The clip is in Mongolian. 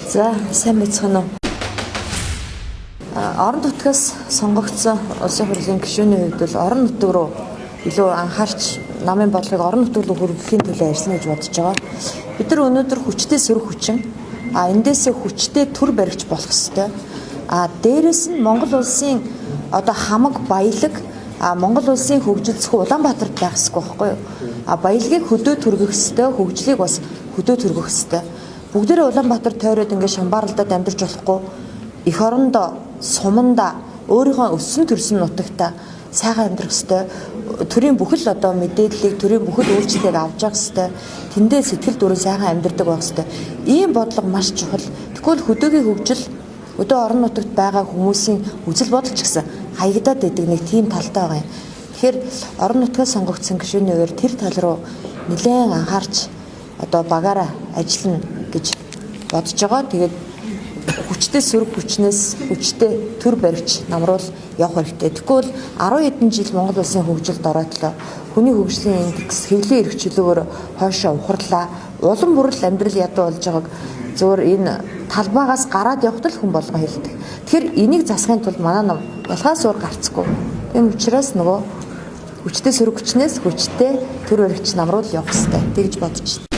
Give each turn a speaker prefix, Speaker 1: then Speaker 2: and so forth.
Speaker 1: За, сайн байцгаана уу? Орон нутгаас сонгогдсон улсын хурлын гишүүний хувьд бол орон нутг руу илүү анхаарч намын бодлогыг орон нутг руу хүргэхийн төлөө ажиллана гэж бодож байгаа. Бид нар өнөөдөр хүчтэй сөрөг хүчин, эндээсээ хүчтэй төр баригч болох ёстой. Дээрэс нь Монгол улсын одоо хамаг баялаг, Монгол улсын хөгжил зөвхөн Улаанбаатарт байх ёсгүй байхгүй юу? Баялагийг хөдөө түргэх ёстой, хөгжлийг бас хөдөө түргэх ёстой. Бүгдээрээ Улаанбаатар тойроод ингээд шамбааралдаад амьдарч болохгүй. Эх орондоо, суманда, өөрийнхөө өссөн төрсөн нутагта сайхан амьдрах ёстой. Төрийн бүхэл одоо мэдээллийг, төрийн бүхэл үйлчлэгийг авч явах ёстой. Тэндээ сэтгэл дүрэн сайхан амьдардаг байх ёстой. Ийм бодлого маш чухал. Тэгвэл хөдөөгийн хөгжил өдөө орон нутагт байгаа хүмүүсийн үзэл бодол ч гэсэн хаягдаад байдаг нэг тийм талтай байгаа юм. Тэгэхээр орон нутгаас сонгогдсон гишүүний үеэр тэр тал руу нэлээд анхаарч одоо багаараа ажиллана гэж бодож байгаа. Тэгээд хүчтэй сөрөг хүчнээс хүчтэй төр баригч намруул явах хэрэгтэй. Тэгэхгүй бол 10 хэдэн жил Монгол улсын хөгжилд ороотлоо. Хүний хөгжлийн индекс, хэвлэлийн эрх чөлөөгөөр хойшоо ухарлаа. Улам бүр л амьдрал ядуу болж байгааг зөвөр энэ талбайгаас гараад явахад л хүн болгон хэлдэг. Тэгэхээр энийг засахын тулд манай нам ялгаас өөр гарцгүй. Тийм учраас нөгөө хүчтэй сөрөг хүчнээс хүчтэй төр баригч намруул явах хэрэгтэй. Тэгж бодож байна.